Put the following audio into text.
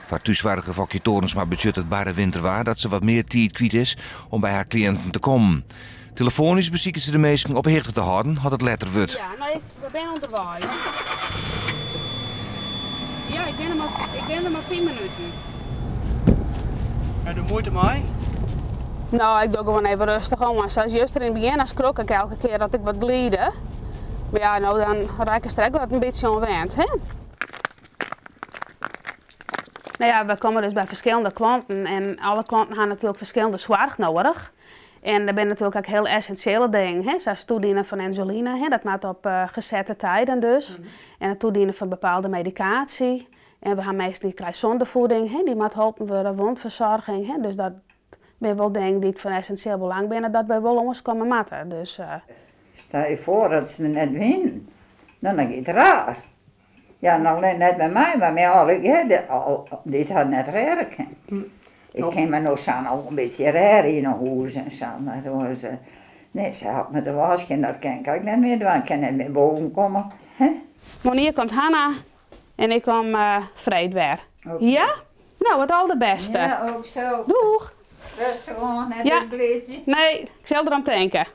Foar thússoarger Fokje Torensma betsjut it barre winterwaar dat se wat mear tiid kwyt is om by har kliïnten te kommen. Telefoanysk besiket se de minsken op 'e hichte te hâlden as it letter wurdt. Ja, no, we binne ûnderweis. Ja, ik bin der mar, ik bin der mar 5 minuten. Ha je der muoite mei? No, ik doch gewoan even rêstich oan. Sa as juster yn it begjin, dan skrok ik elke kear dat ik wat glide. Mar ja, no dan rekkest der ek wat in bytsje oan wend, hè? No ja, we komme dus by ferskillende klanten en alle klanten ha natuerlik ferskillende soarch noadich. En der binne natuerlik ek hiel essinsjele dingen, hè, sa as toedienen fan ynsuline, hè, dat moat op gezette tijden dus. En it toedienen fan bepaalde medikaasje. En we ha minsken dy't krije sondevoeding, hè, dy moat holpen wurde, wondverzorging, hè, dus dat binne wol dingen dy't fan essinsjeel belang binne, dat wy wol lânskomme moatte. Dus. Stel je foar dat se der net wienen, dan giet it raar. Ja, noch net by my, mar my allegear, dy't har net rêde kin. Ik kin my no sa noch wol in bytsje rêde yn 'e hûs en sa, mar oars, nee, se helpt my te waskjen, dat kin ik ek net mear dwaan, ik kin net mear boven komme, hè. Moarnier komt Hanna en ik kom freed wer. Ja? No, it alderbêste. Ja, ook zo. Doeg! Rêstich oan, net útglydzje. Nee, ik sil derom tinke.